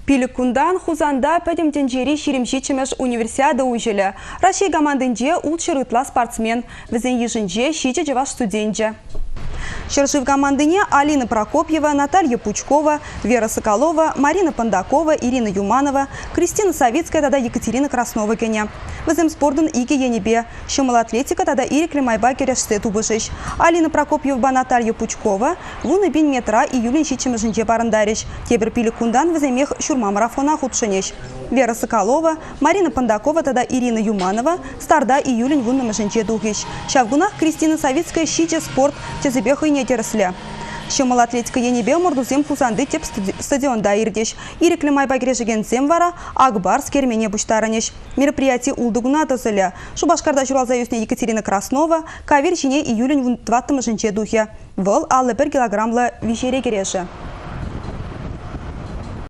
Пилӗк кунтан Хусанта Пӗтӗм тӗнчери 27-мӗш универсиада уҫӑлӗ. Раҫҫей командинче 600 ытла спортсмен. Вӗсен йышӗнче ҫичӗ чӑваш студенчӗ. Ҫӗршыв командине Алина Прокопьева, Наталья Пучкова, Вера Соколова, Марина Пандакова, Ирина Юманова, Кристина Савицкая тата Екатерина Краснова кӗнӗ. Вӗсем спортӑн икӗ енӗпе, ҫӑмӑл атлетика тата ирӗклӗ майпа кӗрешсе тупӑшӗҫ. Алина Прокопьевӑпа Наталья Пучкова 10,000 метра июлӗн ҫиччӗмӗшӗнче парӑнтарӗҫ. Тепӗр пилӗк кунтан вӗсемех ҫурма марафона хутшӑнӗҫ. Вера Соколова, Марина Пандакова тата Ирина Юманова старта июлӗн вуннӑмӗшӗнче тухӗҫ. Ҫав кунах Кристина Савицкая ҫичӗ спорт тӗсӗпе хӑйне тӗрӗслӗ. Ҫӑмӑл атлетика енӗпе ӑмӑртусем Хусанти тӗп стадионта иртӗҫ. Ирӗклӗ майпа кӗрешекенсем вара Акбарс кермене пуҫтарӑнӗҫ. Мероприяти ултӑ куна тӑсӑлӗ. Шупашкарта ҫуралса ӳснӗ Екатерина Краснова кавир ҫине июлӗн вунтӑваттӑмӗшӗнче тухӗ. Вӑл 51 килограмлӑ виҫере кӗрешӗ.